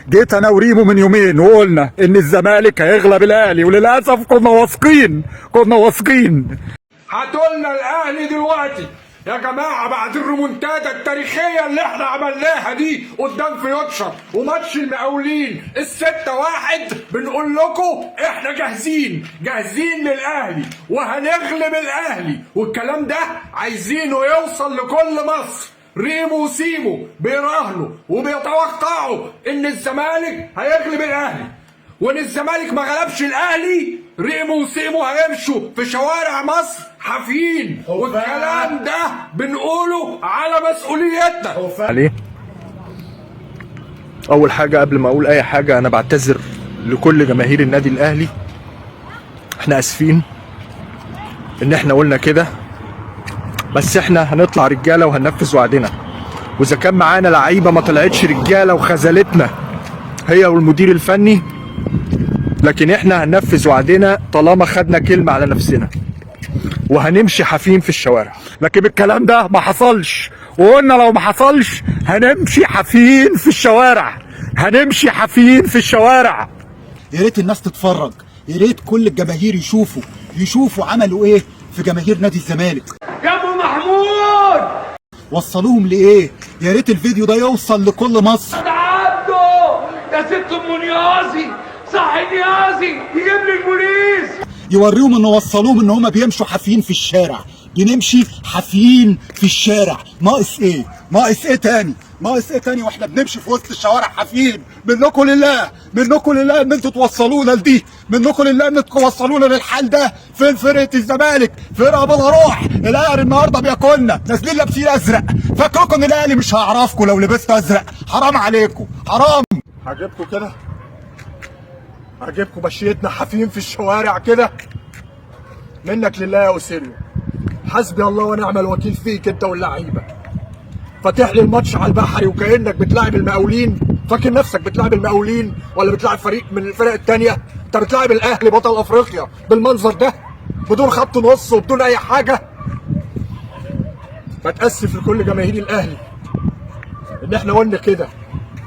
جيت انا وريمو من يومين وقلنا ان الزمالك هيغلب الاهلي، وللاسف كنا واثقين، كنا واثقين. هاتولنا الاهلي دلوقتي يا جماعة بعد الريمونتادا التاريخية اللي احنا عملناها دي قدام فيوتشر وماتش المقاولين 6-1، بنقول لكم احنا جاهزين، جاهزين للاهلي وهنغلب الاهلي، والكلام ده عايزينه يوصل لكل مصر. ريمو وسيمو بيراهنوا وبيتوقعوا ان الزمالك هيغلب الاهلي، وان الزمالك ما غلبش الاهلي ريمو وسيمو هيمشوا في شوارع مصر حافيين، والكلام ده بنقوله على مسؤوليتنا. عليه. اول حاجة قبل ما اقول اي حاجة، انا بعتذر لكل جماهير النادي الاهلي. احنا اسفين ان احنا قلنا كده، بس احنا هنطلع رجاله وهننفذ وعدنا. واذا كان معانا لعيبة ما طلعتش رجاله وخذلتنا هي والمدير الفني، لكن احنا هننفذ وعدنا طالما خدنا كلمة على نفسنا، وهنمشي حافيين في الشوارع. لكن الكلام ده ما حصلش، وقلنا لو ما حصلش هنمشي حافيين في الشوارع، هنمشي حافيين في الشوارع. يا ريت الناس تتفرج، يا ريت كل الجماهير يشوفوا عملوا ايه في جماهير نادي الزمالك. يا ابو محمود وصلوهم لايه؟ يا ريت الفيديو ده يوصل لكل مصر. عبده يا ست ام نيازي، صحي نيازي يجيب لي البوليس. يوريهم ان وصلوهم ان هما بيمشوا حافيين في الشارع. بنمشي حافيين في الشارع، ناقص ايه؟ ناقص ايه تاني؟ ناقص ايه تاني واحنا بنمشي في وسط الشوارع حافيين؟ منكم لله، منكم لله ان انتوا توصلونا لدي، منكم لله ان انتوا توصلونا للحال ده. فين فرقه الزمالك؟ فرقه بلا روح. الاهلي النهارده بياكلنا، نازلين لابسين ازرق. فاكركم ان الاهلي مش هيعرفكم لو لبست ازرق؟ حرام عليكم، حرام. عجبكم كده؟ عجبكم مشيتنا حافيين في الشوارع كده؟ منك لله يا اوسيريو، حسبي الله ونعم الوكيل فيك انت واللعيبة. فاتح لي الماتش على البحري وكانك بتلاعب المقاولين. فاكر نفسك بتلاعب المقاولين ولا بتلاعب فريق من الفرق التانية؟ انت بتلاعب الاهلي بطل افريقيا بالمنظر ده، بدون خط نص وبدون اي حاجة. بتاسف لكل جماهير الاهلي ان احنا قلنا كده،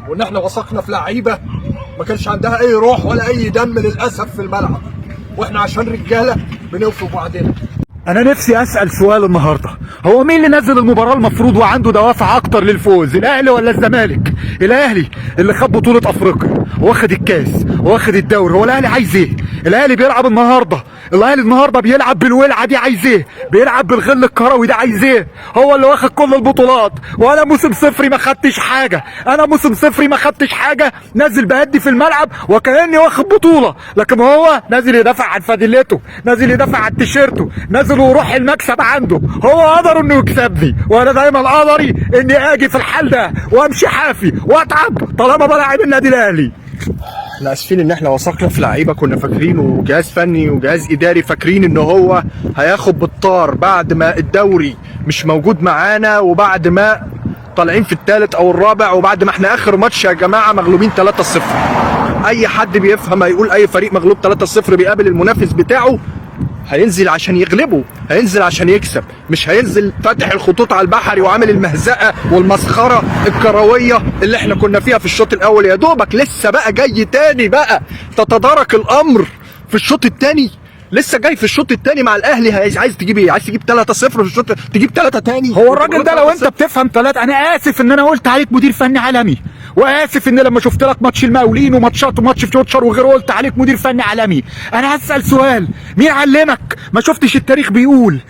وان احنا وثقنا في لعيبة ما كانش عندها اي روح ولا اي دم للاسف في الملعب، واحنا عشان رجاله بنوفي بوعدنا. انا نفسي اسال سؤال النهارده، هو مين اللي نزل المباراة المفروض وعنده دوافع اكتر للفوز، الاهلي ولا الزمالك؟ الاهلي اللي خد بطوله افريقيا واخد الكاس واخد الدوري، هو الاهلي عايز ايه؟ الاهلي بيلعب النهارده، الاهلي النهارده بيلعب بالولعه دي عايز ايه؟ بيلعب بالغل الكروي ده عايز ايه؟ هو اللي واخد كل البطولات، وانا موسم صفري ما خدتش حاجة، انا موسم صفري ما خدتش حاجة، نازل بأدي في الملعب وكاني واخد بطوله، لكن هو نازل يدافع عن فانيلته، نازل يدافع عن تيشيرته، نازل وروح المكسب عنده، هو قدر انه يكسبني، وانا دايما قدري اني اجي في الحال ده وامشي حافي واتعب طالما بلاعب النادي الاهلي. احنا اسفين ان احنا وثقنا في لعيبة كنا فاكرين، وجهاز فني وجهاز اداري فاكرين ان هو هياخد بالطار بعد ما الدوري مش موجود معانا، وبعد ما طالعين في الثالث او الرابع، وبعد ما احنا اخر ماتش يا جماعة مغلوبين 3-0. اي حد بيفهم هيقول اي فريق مغلوب 3-0 بيقابل المنافس بتاعه هينزل عشان يغلبه، هينزل عشان يكسب، مش هينزل فاتح الخطوط على البحري وعامل المهزقه والمسخره الكروية اللي احنا كنا فيها في الشوط الاول. يا دوبك لسه بقى جاي تاني بقى تتدارك الامر في الشوط التاني، لسه جاي في الشوط التاني مع الاهلي. عايز تجيب ايه؟ عايز تجيب 3-0 في الشوط، تجيب 3 تاني؟ هو الراجل ده لو انت بتفهم ثلاثة، انا اسف ان انا قلت عليك مدير فني عالمي، واسف ان لما شفت لك ماتش المقاولين وماتشات وماتش فيوتشر وغيره قلت عليك مدير فني عالمي. انا هسأل سؤال، مين علمك؟ ما شفتش التاريخ بيقول